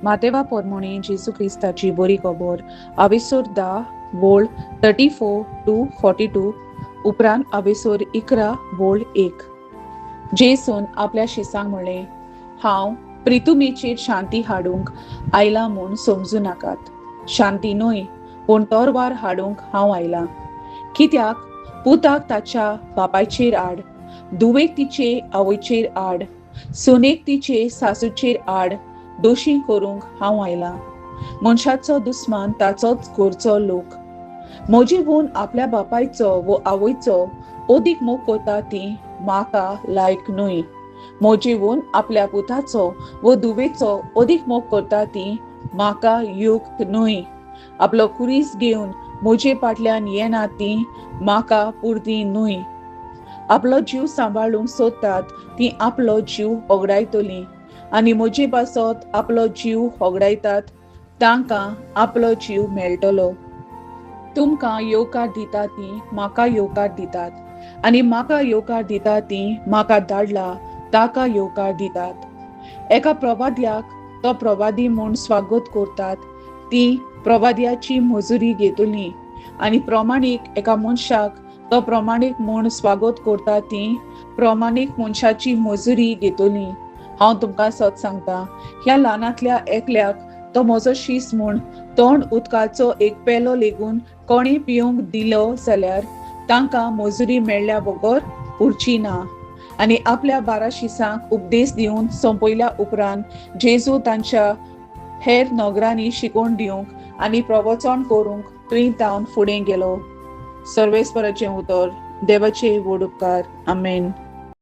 मातेवा पोरमोणी जेजू क्रिस्ताची बरी खबर आवेसोर 10 वोळ 34 to 42 उपरांत आवेसोर 11 वोळ 1. जेसून आपल्या शिसांक म्हणलें, हांव प्रितुमेचेर शांती हाडूंक आयला म्हूण समजू नाकात. शांती न्हय पूण तोरवार हाडूंक हांव आयलां. कित्याक पुताक ताच्या बापायचेर आड, धुवेक तिचे आवयचेर आड, सुनेक तिचे सासूचेर आड दोशी करूंक हांव आयलां. मनशाचो दुस्मान ताचोच घरचो लोक. म्हजेवून आपल्या बापायचो वो आवयचो अदीक मोग करता ती म्हाका लायक न्हय. म्हजेवून आपल्या पुताचो वो धुवेचो अदीक मोग करता ती म्हाका युक्त न्हय. आपलो कुरीस घेवन म्हजे फाटल्यान येना ती म्हाका पुरती न्हय. आपलो जीव सांबाळूंक सोदतात ती आपलो जीव होगडायतली आनी म्हजे पासत आपलो जीव होगडायतात तांकां आपलो जीव मेळटलो. तुमकां येवकार दिता ती म्हाका येवकार दितात आनी म्हाका येवकार दिता ती म्हाका धाडला ताका येवकार दितात. एका प्रवाद्याक तो प्रवादी म्हूण स्वागत करतात ती प्रवाद्याची मजुरी घेतली आनी प्रमाणीक एका मनशाक तो प्रमाणीक म्हूण स्वागत करता ती प्रमाणीक मनशाची मजुरी घेतली. हांव तुमकां सत सांगता, ह्या ल्हानांतल्या एकल्याक तो म्हजो शीस म्हूण तोंड उदकाचो एक पेलो लेगून कोणी पिवंक दिलो जाल्यार तांकां मजुरी मेळ्ळ्या बगर उरची ना. आनी आपल्या 12 शिसांक उपदेश दिवन सोंपयल्या उपरांत जेजू तांच्या हेर नगरांनी शिकोवन दिवंक आनी प्रवचन करूंक थंय तावन फुडें गेलो. सर्वेस्पराचें उतर. देवाचे व्हड उपकार. आमेन.